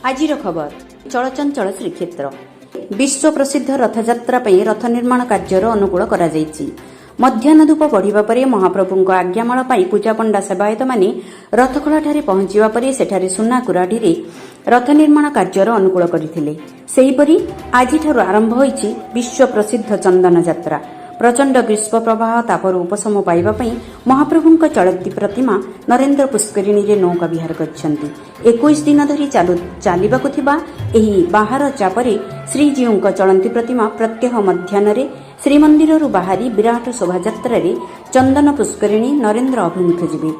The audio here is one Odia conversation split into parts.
ଆଜିର ଖବର, ଚଳଚଞ୍ଚଳ ଶ୍ରୀକ୍ଷେତ୍ର। ବିଶ୍ୱ ପ୍ରସିଦ୍ଧ ରଥଯାତ୍ରା ପାଇଁ ରଥ ନିର୍ମାଣ କାର୍ଯ୍ୟର ଅନୁକୂଳ କରାଯାଇଛି। ମଧ୍ୟାହ୍ନ ଧୂପ ବଢ଼ିବା ପରେ ମହାପ୍ରଭୁଙ୍କ ଆଜ୍ଞାମାଳ ପାଇଁ ପୂଜାପଣ୍ଡା ସେବାୟତମାନେ ରଥଖଳାଠାରେ ପହଞ୍ଚିବା ପରେ ସେଠାରେ ସୁନା କୁରାଢ଼ୀରେ ରଥ ନିର୍ମାଣ କାର୍ଯ୍ୟର ଅନୁକୂଳ କରିଥିଲେ। ସେହିପରି ଆଜିଠାରୁ ଆରମ୍ଭ ହୋଇଛି ବିଶ୍ୱ ପ୍ରସିଦ୍ଧ ଚନ୍ଦନ ଯାତ୍ରା। ପ୍ରଚଣ୍ଡ ଗ୍ରୀଷ୍ମ ପ୍ରବାହ ତାପରୁ ଉପଶମ ପାଇବା ପାଇଁ ମହାପ୍ରଭୁଙ୍କ ଚଳନ୍ତି ପ୍ରତିମା ନରେନ୍ଦ୍ର ପୁଷ୍କରିଣୀରେ ନୌକା ବିହାର କରିଛନ୍ତି। 21 ଦିନ ଧରି ଚାଲିବାକୁ ଥିବା ଏହି ବାହାର ଚାପରେ ଶ୍ରୀଜୀଉଙ୍କ ଚଳନ୍ତି ପ୍ରତିମା ପ୍ରତ୍ୟହ ମଧ୍ୟାହ୍ନରେ ଶ୍ରୀମନ୍ଦିରରୁ ବାହାରି ବିରାଟ ଶୋଭାଯାତ୍ରାରେ ଚନ୍ଦନ ପୁଷ୍କରିଣୀ ନରେନ୍ଦ୍ର ଅଭିମୁଖେ ଯିବେ।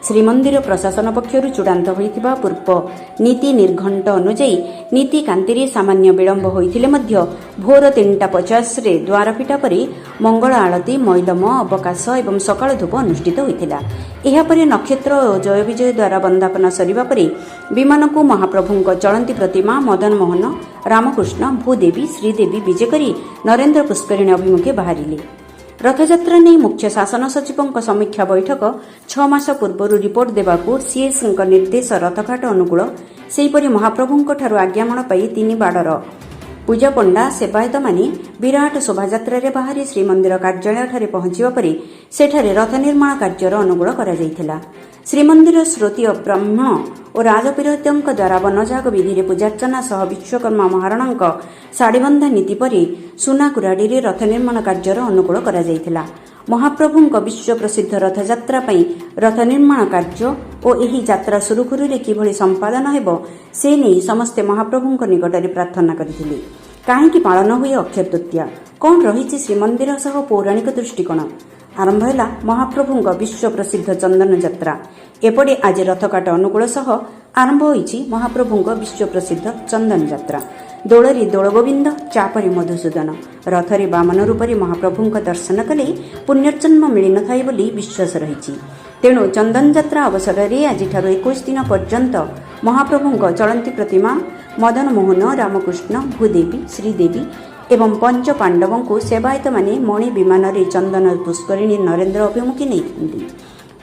ଶ୍ରୀମନ୍ଦିର ପ୍ରଶାସନ ପକ୍ଷରୁ ଚୂଡ଼ାନ୍ତ ହୋଇଥିବା ପୂର୍ବ ନୀତି ନିର୍ଘଣ୍ଟ ଅନୁଯାୟୀ ନୀତିକାନ୍ତିରେ ସାମାନ୍ୟ ବିଳମ୍ବ ହୋଇଥିଲେ ମଧ୍ୟ ଭୋର 3:50ରେ ଦ୍ୱାର ଫିଟା ପରେ ମଙ୍ଗଳ ଆଳତୀ, ମଇଲମ, ଅବକାଶ ଏବଂ ସକାଳ ଧୂପ ଅନୁଷ୍ଠିତ ହୋଇଥିଲା। ଏହାପରେ ନକ୍ଷତ୍ର ଓ ଜୟ ବିଜୟ ଦ୍ୱାରା ବନ୍ଦାପନା ସରିବା ପରେ ବିମାନକୁ ମହାପ୍ରଭୁଙ୍କ ଚଳନ୍ତି ପ୍ରତିମା ମଦନମୋହନ, ରାମକୃଷ୍ଣ, ଭୂଦେବୀ, ଶ୍ରୀଦେବୀ ବିଜେ କରି ନରେନ୍ଦ୍ର ପୁଷ୍କରିଣୀ ଅଭିମୁଖେ ବାହାରିଲେ। ରଥଯାତ୍ରା ନେଇ ମୁଖ୍ୟ ଶାସନ ସଚିବଙ୍କ ସମୀକ୍ଷା ବୈଠକ, 6 ମାସ ପୂର୍ବରୁ ରିପୋର୍ଟ ଦେବାକୁ ସିଏସ୍ଙ୍କ ନିର୍ଦ୍ଦେଶ। ରଥକାଠ ଅନୁକୂଳ, ସେହିପରି ମହାପ୍ରଭୁଙ୍କଠାରୁ ଆଜ୍ଞାମାଳ ପାଇ ତିନି ବାଡ଼ର ପୂଜାପଣ୍ଡା ସେବାୟତମାନେ ବିରାଟ ଶୋଭାଯାତ୍ରାରେ ବାହାରି ଶ୍ରୀମନ୍ଦିର କାର୍ଯ୍ୟାଳୟଠାରେ ପହଞ୍ଚିବା ପରେ ସେଠାରେ ରଥ ନିର୍ମାଣ କାର୍ଯ୍ୟର ଅନୁକୂଳ କରାଯାଇଥିଲା। ଶ୍ରୀମନ୍ଦିର ଶ୍ରୋତ୍ରୀୟ ବ୍ରାହ୍ମଣ ଓ ରାଜପୁରୋହିତଙ୍କ ଦ୍ୱାରା ବନଯାଗ ବିଧିରେ ପୂଜାର୍ଚ୍ଚନା ସହ ବିଶ୍ୱକର୍ମା ମହାରଣାଙ୍କ ଶାଢ଼ୀବନ୍ଧା ନୀତି ପରେ ସୁନା କୁରାଢ଼ୀରେ ରଥ ନିର୍ମାଣ କାର୍ଯ୍ୟର ଅନୁକୂଳ କରାଯାଇଥିଲା। ମହାପ୍ରଭୁଙ୍କ ବିଶ୍ୱ ପ୍ରସିଦ୍ଧ ରଥଯାତ୍ରା ପାଇଁ ରଥ ନିର୍ମାଣ କାର୍ଯ୍ୟ ଓ ଏହି ଯାତ୍ରା ସୁରୁଖୁରୁରେ କିଭଳି ସମ୍ପାଦନ ହେବ, ସେ ନେଇ ସମସ୍ତେ ମହାପ୍ରଭୁଙ୍କ ନିକଟରେ ପ୍ରାର୍ଥନା କରିଥିଲେ। କାହିଁକି ପାଳନ ହୁଏ ଅକ୍ଷୟ ତୃତୀୟା? କ'ଣ ରହିଛି ଶ୍ରୀମନ୍ଦିର ସହ ପୌରାଣିକ ଦୃଷ୍ଟିକୋଣ? ଆରମ୍ଭ ହେଲା ମହାପ୍ରଭୁଙ୍କ ବିଶ୍ୱ ପ୍ରସିଦ୍ଧ ଚନ୍ଦନ ଯାତ୍ରା। ଏପଟେ ଆଜି ରଥକାଠ ଅନୁକୂଳ ସହ ଆରମ୍ଭ ହୋଇଛି ମହାପ୍ରଭୁଙ୍କ ବିଶ୍ୱ ପ୍ରସିଦ୍ଧ ଚନ୍ଦନ ଯାତ୍ରା। ଦୋଳରେ ଦୋଳଗୋବିନ୍ଦ, ଚାପରେ ମଧୁସୂଦନ। ରଥରେ ବାମନ ରୂପରେ ମହାପ୍ରଭୁଙ୍କ ଦର୍ଶନ କଲେ ପୁନର୍ଜନ୍ମ ମିଳିନଥାଏ ବୋଲି ବିଶ୍ୱାସ ରହିଛି। ତେଣୁ ଚନ୍ଦନ ଯାତ୍ରା ଅବସରରେ ଆଜିଠାରୁ 21 ଦିନ ପର୍ଯ୍ୟନ୍ତ ମହାପ୍ରଭୁଙ୍କ ଚଳନ୍ତି ପ୍ରତିମା ମଦନମୋହନ, ରାମକୃଷ୍ଣ, ଭୂଦେବୀ, ଶ୍ରୀଦେବୀ ଏବଂ ପଞ୍ଚ ପାଣ୍ଡବଙ୍କୁ ସେବାୟତମାନେ ମଣି ବିମାନରେ ଚନ୍ଦନ ପୁଷ୍କରିଣୀ ନରେନ୍ଦ୍ର ଅଭିମୁଖେ ନେଇଥାନ୍ତି।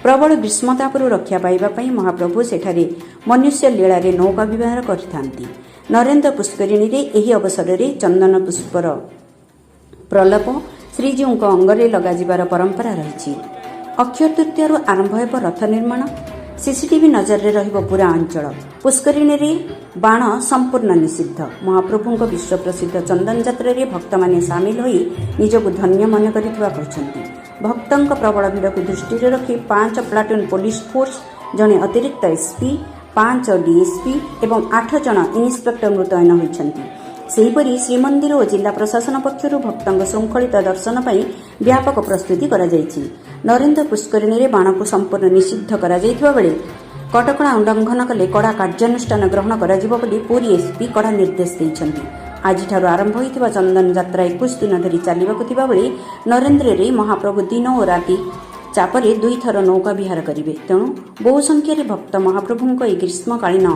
ପ୍ରବଳ ଗ୍ରୀଷ୍ମତାପରୁ ରକ୍ଷା ପାଇବା ପାଇଁ ମହାପ୍ରଭୁ ସେଠାରେ ମନୁଷ୍ୟ ଲୀଳାରେ ନୌକା ବିହାର କରିଥାନ୍ତି। ନରେନ୍ଦ୍ର ପୁଷ୍କରିଣୀରେ ଏହି ଅବସରରେ ଚନ୍ଦନ ପୁଷ୍ପର ପ୍ରଲେପ ଶ୍ରୀଜୀଉଙ୍କ ଅଙ୍ଗରେ ଲଗାଯିବାର ପରମ୍ପରା ରହିଛି। ଅକ୍ଷୟ ତୃତୀୟାରୁ ଆରମ୍ଭ ହେବ ରଥ ନିର୍ମାଣ। ସିସିଟିଭି ନଜରରେ ରହିବ ପୁରା ଅଞ୍ଚଳ। ପୁଷ୍କରିଣୀରେ ବାଣ ସମ୍ପୂର୍ଣ୍ଣ ନିଷିଦ୍ଧ। ମହାପ୍ରଭୁଙ୍କ ବିଶ୍ୱ ପ୍ରସିଦ୍ଧ ଚନ୍ଦନ ଯାତ୍ରାରେ ଭକ୍ତମାନେ ସାମିଲ ହୋଇ ନିଜକୁ ଧନ୍ୟ ମନେ କରିଥିବା କହିଛନ୍ତି। ଭକ୍ତଙ୍କ ପ୍ରବଳ ଭିଡ଼କୁ ଦୃଷ୍ଟିରେ ରଖି ପାଞ୍ଚ ପ୍ଲାଟୁନ୍ ପୋଲିସ ଫୋର୍ସ, ଜଣେ ଅତିରିକ୍ତ ଏସ୍ପି, ପାଞ୍ଚ ଡିଏସ୍ପି ଏବଂ ଆଠ ଜଣ ଇନ୍ସପେକ୍ଟର ମୁତୟନ ହୋଇଛନ୍ତି। ସେହିପରି ଶ୍ରୀମନ୍ଦିର ଓ ଜିଲ୍ଲା ପ୍ରଶାସନ ପକ୍ଷରୁ ଭକ୍ତଙ୍କ ଶୃଙ୍ଖଳିତ ଦର୍ଶନ ପାଇଁ ବ୍ୟାପକ ପ୍ରସ୍ତୁତି କରାଯାଇଛି। ନରେନ୍ଦ୍ର ପୁଷ୍କରିଣୀରେ ବାଣକୁ ସମ୍ପୂର୍ଣ୍ଣ ନିଷିଦ୍ଧ କରାଯାଇଥିବା ବେଳେ କଟକଣା ଉଲ୍ଲଂଘନ କଲେ କଡ଼ା କାର୍ଯ୍ୟାନୁଷ୍ଠାନ ଗ୍ରହଣ କରାଯିବ ବୋଲି ପୁରୀ ଏସ୍ପି କଡ଼ା ନିର୍ଦ୍ଦେଶ ଦେଇଛନ୍ତି। ଆଜିଠାରୁ ଆରମ୍ଭ ହୋଇଥିବା ଚନ୍ଦନ ଯାତ୍ରା 21 ଦିନ ଧରି ଚାଲିବାକୁ ଥିବାବେଳେ ନରେନ୍ଦ୍ରରେ ମହାପ୍ରଭୁ ଦିନ ଓ ରାତି ଚାପରେ ଦୁଇଥର ନୌକା ବିହାର କରିବେ। ତେଣୁ ବହୁ ସଂଖ୍ୟାରେ ଭକ୍ତ ମହାପ୍ରଭୁଙ୍କ ଏହି ଗ୍ରୀଷ୍ମକାଳୀନ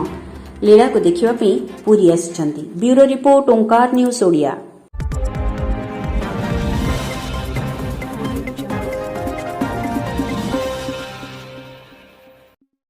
ଲୀଳାକୁ ଦେଖିବା ପାଇଁ ପୁରୀ ଆସିଛନ୍ତି। Bureau report, Onkar news Odia.